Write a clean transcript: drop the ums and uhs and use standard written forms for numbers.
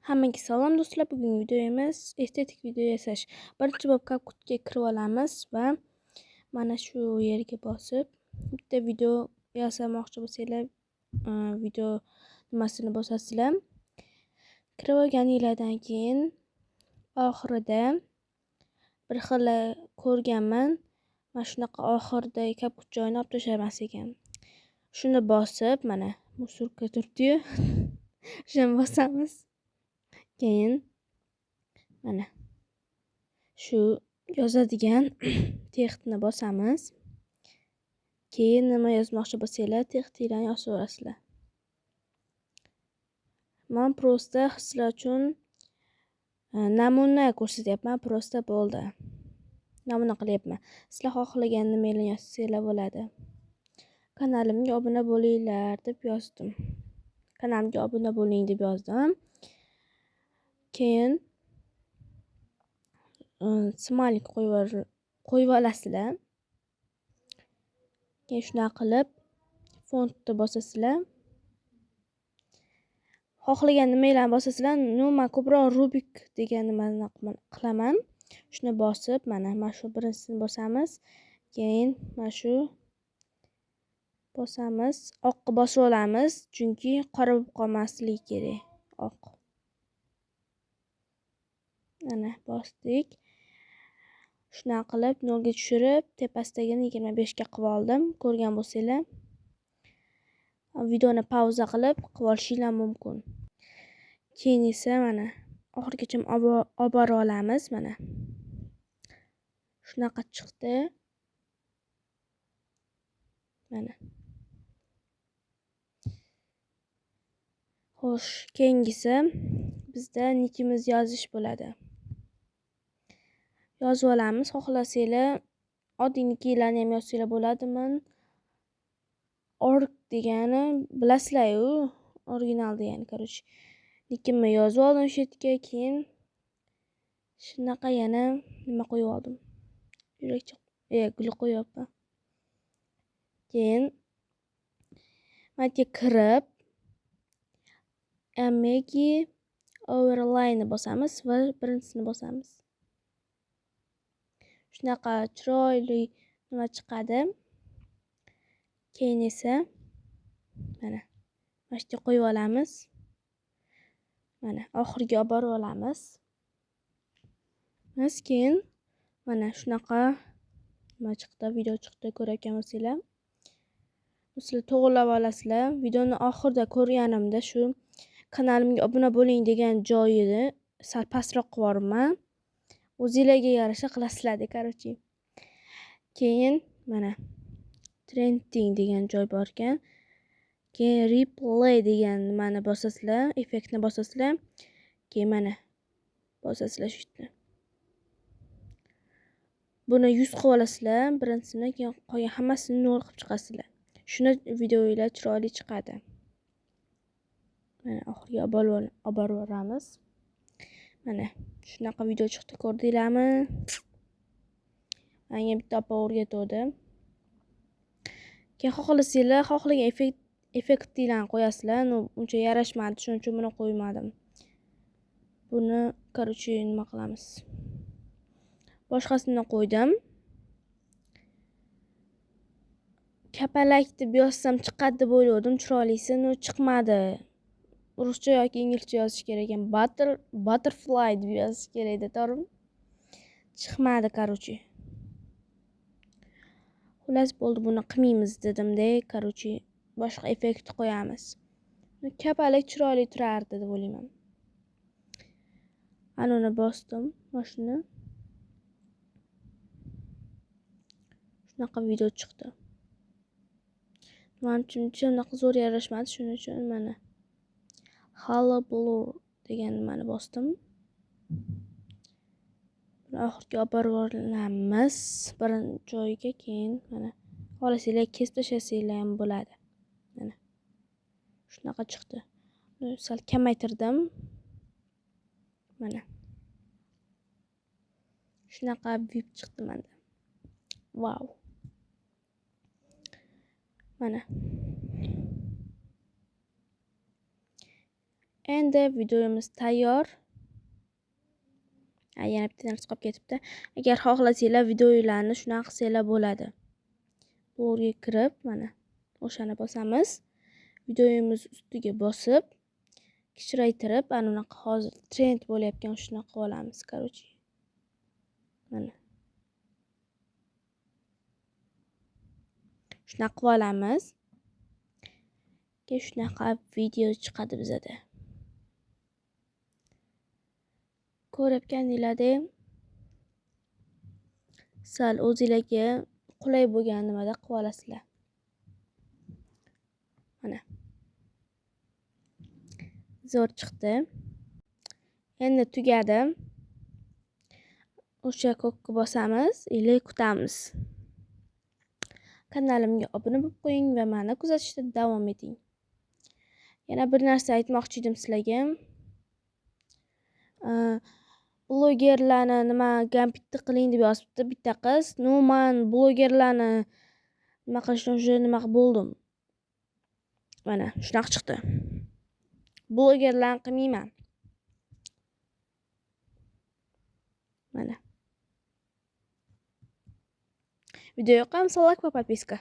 Hammaga salom do'stlar. Bugungi videomiz estetik video yasash. Birinchi bo'lib CapCutga kirib olamiz va mana shu yerga bosib bitta video yasamoqchi bo'lsanglar, video nimasini bosasizlar. Kirib olganinglardan keyin oxirida bir xil ko'rganman. Mana shunaqa oxirida CapCut joyini olib tashlamas ekan. Shuni bosib, mana musurka turibdi-yu. Shuni bosamiz. Keyin mana shu yozadigan textni bosamiz. Keyin nima yozmoqchi bo'lsanglar, textinglarni yozaverasizlar. Men prosta sizlar uchun namuna ko'rsatyapman, prosta bo'ldi. Namuna qilyapman. Sizlar xohlagan nimanglarni yozsanglar bo'ladi. Kanalimga obuna bo'linglar deb yozdim. Kanalimga obuna bo'ling deb yozdim. Keyin smiley qo'yib olasizlar. Keyin shunaqa qilib fontni bosasizlar. Xohlagan nimanglarni bosasizlar. No, men ko'proq Rubik degan nimani qilaman. Shuni bosib, mana shu birinchisini bosamiz. Keyin mana shu bosamiz. Oqqa bosib olamiz, chunki qora bo'lib qolmasligi kerak. Oq. Mana bosdik. Shunaqa qilib 0 ga tushirib, tepasidagini 25 ga qilib oldim. Ko'rgan bo'lsanglar, videoni pauza qilib qilib olishinglar mumkin. Keyin esa mana oxirigacha olib borib olamiz mana. Shunaqa chiqdi. Mana. Xo'sh, keyingisi bizda nikimiz yozish bo'ladi. Yozib olamiz. Xohlasanglar oddiy niklarni ham yozsanglar bo'ladi. Men org degani bilasizlar-ku, original degani, короче. Nikimni yozib oldim shu yerga, keyin shunaqa yana nima qo'yib oldim. Yurakcha, gul qo'yapman. Keyin mana kirib Amegi overlayni bosamiz va birinchisini bosamiz. Shunaqa chiroyli nima chiqadi. Keyin esa mana shu yerga qo'yib olamiz. Mana oxiriga olib borib olamiz. Keyin mana shunaqa nima chiqdi, video chiqdi, ko'rayotgan bo'lsanglar. Sizlar to'g'rilab olasizlar. Videoni oxirida ko'rganimda shu kanalimga obuna bo'ling degan joyini sal pastroq qilib yuborman. O'zingizlarga yarasha qilasizlar-da, короче. Keyin mana trending degan joy bor ekan. Keyin replay degan nimani bosasizlar, effektni bosasizlar. Keyin mana bosasizlar shu yerda. Buni 100 qilib olasizlar, birinchisini, keyin qolgan hammasini 0 qilib chiqasizlar. Shuni videolar chiroyli chiqadi. Mana oxiriga olib boramiz. Mana shunaqa video chiqdi, ko'rdinglarmi? Menga bitta opa o'rgatuvdi. Keyin xohlasanglar, xohlagan effektlarni qo'yasizlar. No, uncha yarashmadi, shuning uchun buni qo'ymadim. Buni, короче, nima qilamiz? Boshqasini qo'ydim. Kapalak deb yozsam chiqadi deb o'yladim, chiroylisi, no chiqmadi. Ruscha yoki inglizcha yozish kerak ekan. Butterfly deb yozish kerak edi, to'g'rimi? Chiqmadi, короче. Xullas bo'ldi, buni qilmaymiz dedim-da, короче, boshqa effekt qo'yamiz. Kapalak chiroyli turardi deb o'ylayman. Ana uni bosdim, mana shuni. Shunaqa video chiqdi. Manimcha unaqa zo'r yarashmadi, shuning uchun mana Halo Blur degan nimani bosdim. Buni oxiriga olib borib olamiz bir joyiga, keyin mana xohlasanglar kesib tashlasanglar ham bo'ladi. Mana shunaqa chiqdi. Buni sal kamaytirdim. Mana shunaqa vip chiqdi menda. Wow. Mana. Endi videomiz tayyor. Yana bitta narsa qolib ketibdi. Agar xohlasanglar videolarni shunaqa qilsanglar bo'ladi. Blogga kirib, mana o'shani bosamiz. Videomiz ustiga bosib, kichraytirib, ana unaqa hozir trend bo'layotgan shunaqa qilib olamiz, короче. Mana. Shunaqa qilib olamiz. Keyin shunaqa video chiqadi bizada. Ko'rayotganinglardek sal o'zinglarga qulay bo'lgan nimada qilib olasizlar. Mana. Zo'r chiqdi. Endi tugadi. O'sha ko'kka bosamiz, ili kutamiz. Kanalimga obuna bo'lib qo'ying va meni kuzatishda davom eting. Yana bir narsa aytmoqchi edim sizlarga. Blogerlarni nima gambitni qiling deb yozibdi bitta qiz. No, man blogerlarni nima qilishni уже nima qilib bo'ldim. Mana shunaqa chiqdi. Blogerlarni qilmayman. Mana. Video yoqqan bo'lsa like va podpiska.